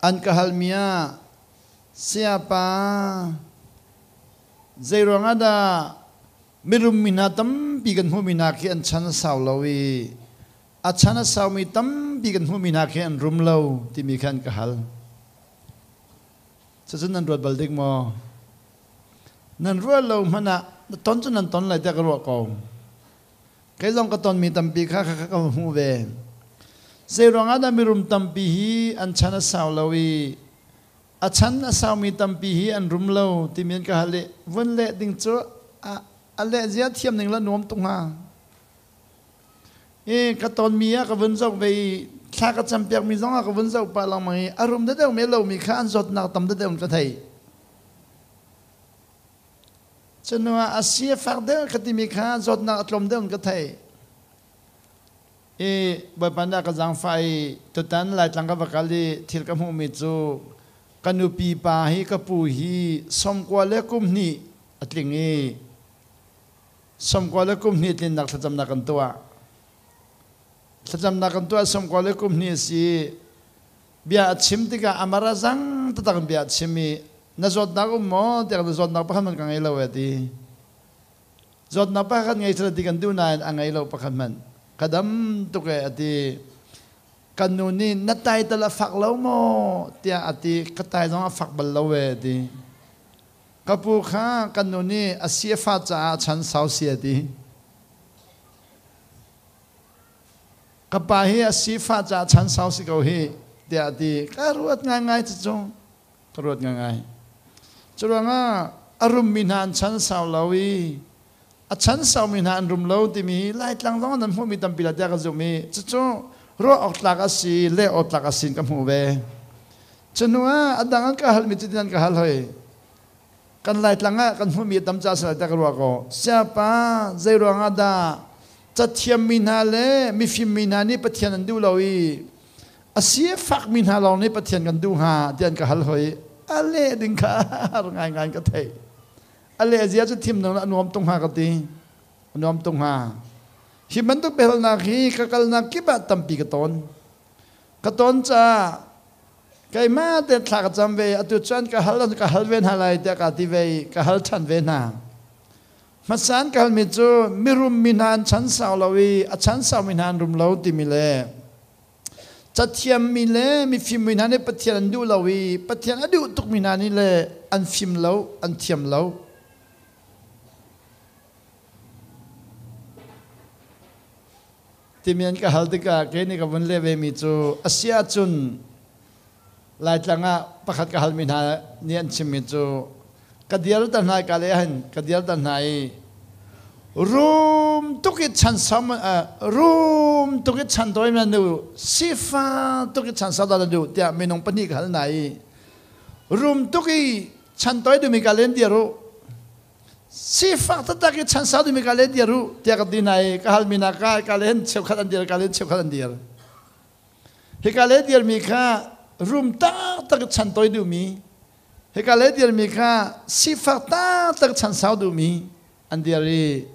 An ka halmi ah sayapa zeiruang ah dah mirum mi hna tampi kan hmuhmi hna khi an chan a sau lo i a chan a saumi tampi kan hmuhmi hna khi an rum lo timi kha an ka hal. Cucu nan ruat bal dik maw? Nan ruah lo hmanh ah na ton cu nan ton lai tiah ka ruah ko. Kei zong ka tonmi tampi kha kha ka hmuh ve. Zeiruang ah dah mirum tampi hi an chan a sau lo i a chan a saumi tampi hi an rum lo timi an ka hal i vun leh ding cu a leh zia thiam ning la nuam tuk hnga. I ka tonmi ah ka vun zoh ve i thla ka campiakmi zong ah ka vun zoh pah lengmang i a rum deuh me lomi kha an zawtnak tam deuh in ka thei. Cu ah a si a fak deuh ka timi kha zawtnak a tlawm deuh in ka theih. I Bawipa nih a ka zaangfah i tutan Laitlang ka va kal i thil ka hmuhmi cu ka nupi pa hi ka pu hi sawmkua le kum hnih a tling i sawmkua le kum hnih tlinnak thlacamnak kan tuah. Thlacamnak kan tuah sawmkua le kum hnih a si i bia a chim tikah a mar a zang taktak in bia a chim i na zawtnak um maw tiah na zawtnak pakhat hmanh ka ngei lo e ti zawtnak pakhat ngei seh ti kan duh nain a ngei lo pakhat hmanh ka dam tuk e a ti kan nu nih na tai tal a fak lo maw tiah a ti ka tai zong a fak bal lo e a ti ka pu kha kan nu nih a si a fa caah a chan sau si a ti Ka pa hi a sifah caah chan sau si ko hi tiah a ti. Ka ruat ngaingai cucu. Ka ruat ngaingai. Curuangah a rummi hna an chan sau lo i a chan saumi hna an rum lo timi hi Laitlang zong nan hmuhmi tampi la tiah ka zumh i cucu ruah awk tlak a si, leh awk tlak a si in ka hmuh ve. Cu hnu ah a dang an ka halmi cutin an ka hal hoi. Kan Laitlang ah kan hmuhmi a tam caah si lai tiah ka ruah ko. Siapa zeiruang ah dah cathiammi hna le mifimmi hna nih Pathian an duh lo i a si a fakmi hna lawng nih Pathian kan duh hnga tiah an ka hal hoi. A leh ding kha har ngaingai ka theih. A leh zia cu thim a nuam tung hnga ka ti. A nuam tung hnga. Hi bantuk biahalnak hi ka kalnak kip ah tampi ka ton. Ka ton caah keimah te thla ka cam ve atu cun ka hal ka hal ve hna lai tiah ka ti ve i ka hal ṭhan ve hna. Hmasan ka halmi cu mirum mi hna an chan sau lo i a chan saumi hna an rum lo timi le cathiam mi le mifim mi hna nih Pathian an duh lo i Pathian a duh tukmi hna nih le an fim lo an thiam lo. Timi an ka hal tikah kei nih ka vun leh vemi cu a si ahcun Laitlang ah pakhat ka halmi hna nih an chimmi cu ka dial ta hna ka le hin ka dial ta hna i rum tuk i chan sam rum tuk i chan tawi na nu sifa tuk i chan sau da na duh tiah minung pahnih ka hal hna i rum tuk i chan tawi dumi ka len dir u Sifak taktak i chan sau dimi ka le dir u tiah ka ti hna i ka halmi hna ka ka le hin cheukhat an dir ka le cheukhat an dir. Hika le dirmi kha rum taktak i chan toi duhmi hika le dirmi kha sifak taktak chan sau duhmi an dir i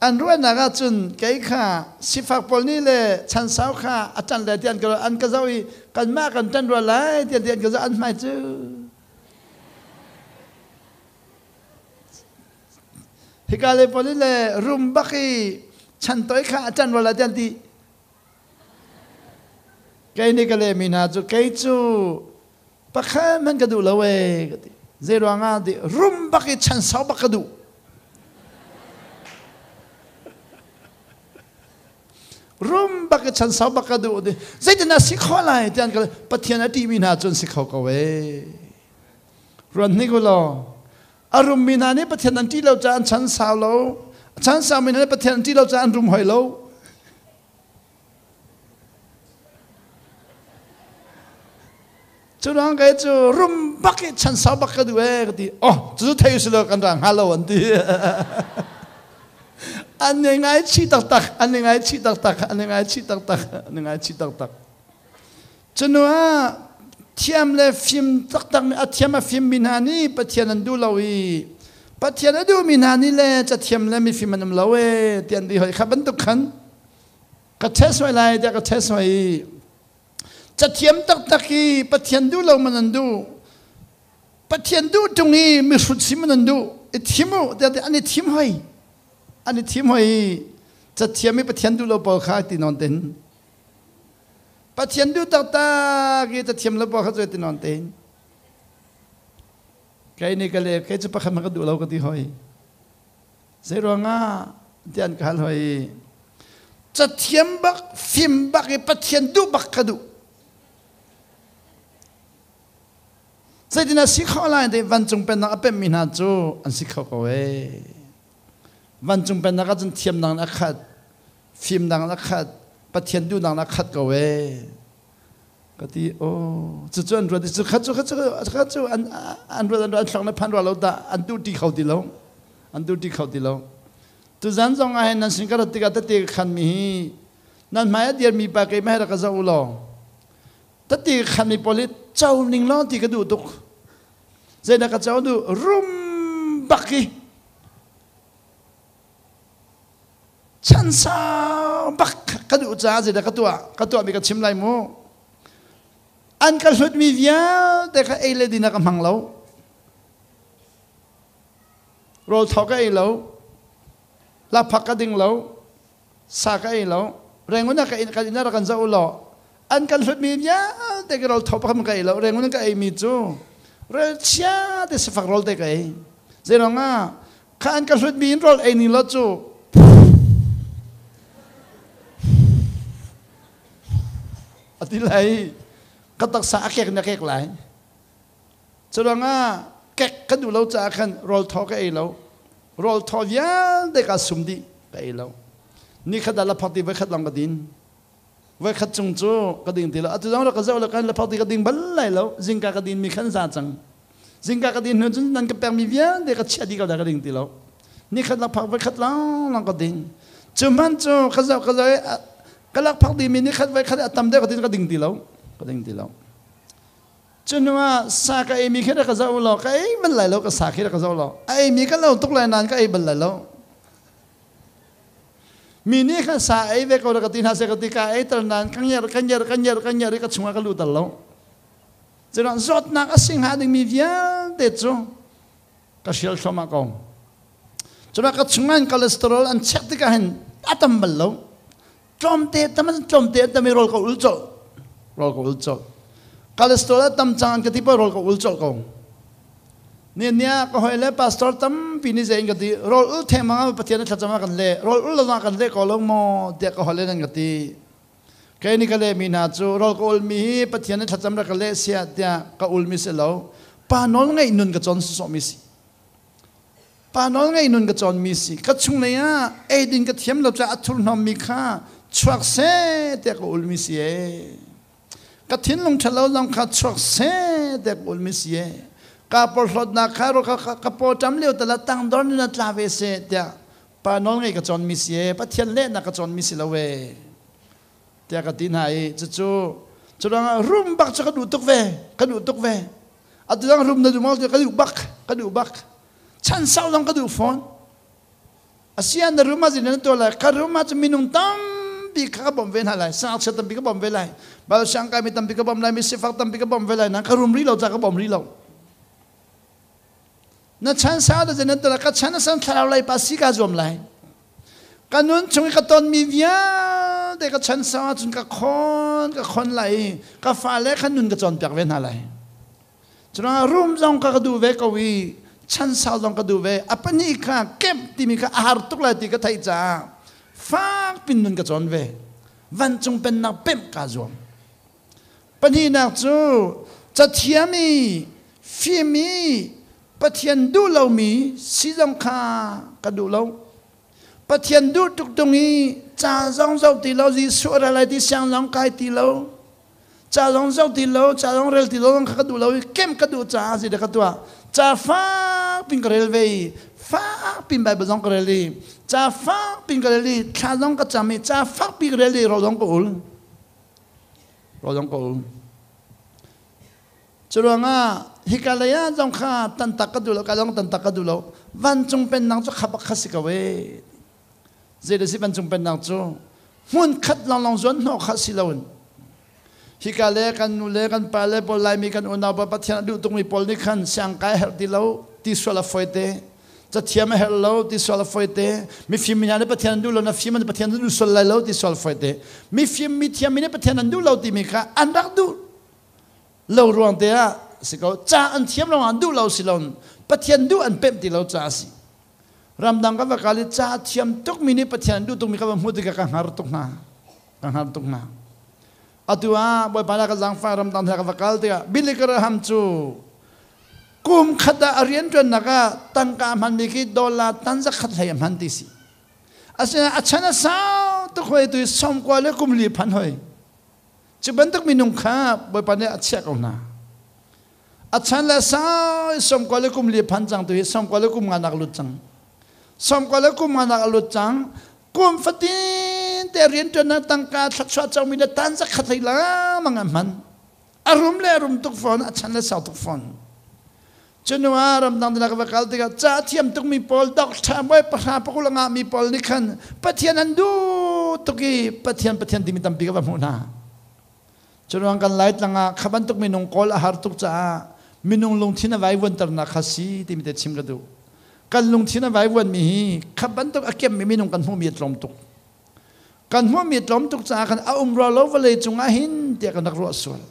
an ruahnak ahcun kei kha sifak pawl nih le chan sau kha a ṭan le ti an ka an ka zoh i kanmah kan ṭan rua lai tiah ti an ka zoh an hmai cu Hika le poli le rum bak i chan toi kha a can wala tian ti. Kei nih ka lehmi hna cu kei cu pakhat hmanh ka duh lo ee ka ti. Zei ruangah ti rum bak i chan sau bak ka duh. Rum bak i chan sau bak ka duh ti. Zeitin a si khawh lai tian ka Pathian a ṭihmi hna cun si kho ko ee. Ruat hnik u law, a rummi hna nih Pathian an ṭih lo caah an chan sau lo. A chan saumi hna nih Pathian an ṭih lo caah an rum hoi lo. Cu ruang kei cu rum bak i chan sau bak ka duh ee ka ti. Oh, cucu thei usih law kan ra hnga lo an ti. An i ngaichih taktak, an i ngaichih taktak, an i ngaichih taktak, an i ngaichih taktak. Cu ah thiam le fim taktak a thiam a fimmi hna nih Pathian an duh lo i Pathian a duhmi hna nih le cathiam le mifim an um lo ee ti an ti hoi. Kha bantuk khan ka test hoi lai tiah ka test hoi i Cathiam taktak hi Pathian duh lo man an duh. Pathian duh ṭung i mihrut si man an duh. I thim u tiah an i thim hoi. An i thim hoi. Cathiam i Pathian duh lo pawl kha ti nawn ten. Pathian duh taktak i cathiam lo pawl kha cu ti nawn ten. Kei nih ka le kei cu pakhat hmanh ka duh lo ka ti hoi. Zei ruangah ti an ka hal hoi. Cathiam bak, fim bak i Pathian duh bak ka duh. Zeitin a si kho lai ti vancung pennak a pemmi hna cu an si kho ko ee. Vancung pennak ah cun thiamnak in a khat, fimnak in a khat, Pathian duhnak in a khat ko ee. Ka ti aw cucu an ruat i cu kha cu kha cu kha cu an an ruat an ruat an hlong le phan rua lo dah an duh ti kho ti lo an duh ti kho ti lo tuzan zong ah hin nan sin ka rat tikah tete ka khan mi hi nan hmai a dir mi pa keimah he rak ka zoh u law tete ka khan mi pawl hi co ning law ti ka duh tuk zeidah ka co duh rum bak hi Chan sau bak ka duh caah zeidah ka tuah? Ka tuahmi ka chim lai mu. An ka hlutmi vialte kha ei le din ah ka hmang lo. Rawl thaw ka ei lo. Laphak ka ding lo. Sa ka ei lo. Rengun ah ka inn kan inn ah rak kan zoh u law an kan hlutmi vialte ka rawl thaw pakhat ka ei lo. Rengun ka ei mi cu rel chia te sifak rawl te ka ei. Zeiruang ah Kha an ka hlutmi in rawl ei ning law cu a ti lai ka taksa a kek na kek lai curuangah kek ka duh lo caah khan rawl thaw ka ei lo rawl thaw vialte ka sum dih ka ei lo ni khat ah laphak ti voi khat lawng ka din voi khat chung cu ka ding ti lo atu zong rak ka zoh lo kan laphak ti ka ding bal lai lo zingka ka din mi khan za cang Zingka ka din hnu cun nan ka pekmi vialte ka chiah dih ko dah ka ding ti lo. Nikhat lakphak voi khat lawnglawng ka ding. Cu hmanh cu ka zoh ka zoh i ka lakphak dimi nikhat voi khat a tam deuh ka din ka ding ti lo. Ka ding ti lo. Cu hnu ah sa ka eimi khi rak ka zoh law ka ei bal lai lo ka sa khi rak ka zoh law a eimi ka lo tuk lai nain ka ei bal lai lo. Mi nih khan sa ei ve ko rak ka ti hna seh ka ti ka ei tal nain ka ngerh ka ngerh ka ngerh ka ngerh i ka chungah ka lut tal lo. Cunak zawtnak a si hnga dingmi vialte cu ka hrial thluahmah ko. Cunak ka chungah in cholesterol an check tikah hin a tam bal lo. Tlawmte tam tlawmte tam i rawl ka ul colh. Rawl ka ul colh. Cholesterol a tam cang an ka ti pa rawl ka ul colh ko. Ni nia ka hoi le pastor tampi nih zei in ka ti rawl ul theng mang Pathian a thlacam ah kan le rawl ul lo kan le ko lo maw tiah ka hoi le nan ka ti. Kei nih ka lehmi hna cu rawl ka ulmi hi Pathian nih thlacam rak ka leh siah tiah ka ulmi si lo. Pa nawl ngeih nun ka cawn sawsawhmi si. Pa nawl ngeih nun ka cawnmi si. Ka chunglei ah eidin ka thiam lo caah a thurhnawmmi kha chuak seh tiah ka ulmi si ee. Ka thinlung ṭhalo zong kha chuak seh tiah ka ulmi si ee. Ka porhlawtnak kha ka pawṭam lio tal ah tangdor nun ah tla ve seh tiah Pa nawl ngei ka cawnmi si ee, Pathian lehnak ka cawnmi si lo ee, tiah ka ti hna i cucu cu ruangah rum bak cu ka duh tuk ve, ka duh tuk ve. Atu zong rum na duh maw ka duh bak, ka duh bak. Chan sau zong ka duh fawn. Asian na rum ah zin na tuah lai, ka rum ah cu minung tampi kha ka bawmh ve hna lai, sangachia tampi ka bawmh ve lai, bal siangkai mi tampi ka bawmh lai, mi sifak tampi ka bawmh ve lai, nang ka rum rih lo ca ka bawm rih lo. Na chan sau da nan ka chan san thlarau lei pa si ka zuam lai. Ka nun chung i ka tonmi vialte ka chan sau ahcun ka khon ka khon lai i ka fale kha nun ka cawnpiak ve hna lai. Cuna rum zong ka ka duh ve ko i chan sau zong ka duh ve. A pahnih kha kemh timi kha a har tuk lai ti ka theih caah fak pin nun ka cawn ve. Vancung pennak pemh kaa zuam. Pahnihnak cu cathiam i fim i Pathian duh lomi si zong kha ka duh lo. Pathian duh tuk tung i ca zong zoh ti lo, Jesuh a ra lai ti siang zong kai ti lo, ca zong zoh ti lo, ca zong rel ti lo zong kha ka duh lo i kem ka duh caah zeidah ka tuah. Ca fak pin ka rel ve i fak pin Bible zong ka rel i ca fak pin ka rel i thla zong ka cam i ca fak pi ka rel i rawl zong ka ul. Rawl zong ka ul. Curuangah hika lei ah zong kha tantak ka duh lo, ka zong tantak ka duh lo. Vancung pennak cu kha bak kha si ko ee. Zei da si vancung pennak cu hmun khat lawnglawng zuan hnawh kha si loin. Hika le kan nu le kan pa le pawl Laimi kan unau pa Pathian a duh tukmi pawl nih khan siang kai herh ti lo ti sual a fawi te. Cathiam a herh lo ti sual a fawi te. Mifim mi hna nih Pathian an duh lo na fim an Pathian an duh sual lai lo ti sual fawi te. Mifim mi thiam mi nih Pathian an duh lo timi kha an rak duh lo ruang te ah si ko. Ca an thiam lo an duh lo si lo Pathian duh an pemh ti lo ca a si. Ramdang ka va kal i ca thiam tukmi nih Pathian an duh tukmi ka va hmuh tikah ka hngar tuk hna. Ka hngar tuk hna. Atu ah Bawipa na ka zaangfah ramdang hna ka va kal tikah Billy Graham cu kum khat ah a rianṭuannak ah tangka a hmanmi khi dollar tan zakhat hlei a hman ti si. Asinain a chan a sau tuk hoi tu i 94 le kum li phan hoi. Cu bantuk minung kha Bawipa nih a chiah ko hna. A chan le sau i 94 le kum li phan cang tu hi 94 le kum nga nak lut cang. 94 le kum nga nak a lut cang. Kum fatin te rianṭuannak tangka thluachuah comi le tan zakhat hlei lengmang an hman. A rum le a rum tuk fawn, a chan le sau tuk fawn. Cunu ah ramdang tilak va kal tikah ca thiam tukmi pawl doctor bawi pahra pakul a ngahmi pawl nih khan Pathian an duh tuk i Pathian Pathian timi tampi ka va hmuh hna. Curuang kan Laitlang ah kha bantuk minung kawl a har tuk caah minung lungthin a vaivuanternak kha si timi te chim ka duh. Kan lungthin a vaivuanmi hi kha bantuk a kemmi minung kan hmuhmi a tlawm tuk. Kan hmuhmi a tlawm tuk caah kan a um rua lo vawlei cungah hin tiah kan rak ruah sual.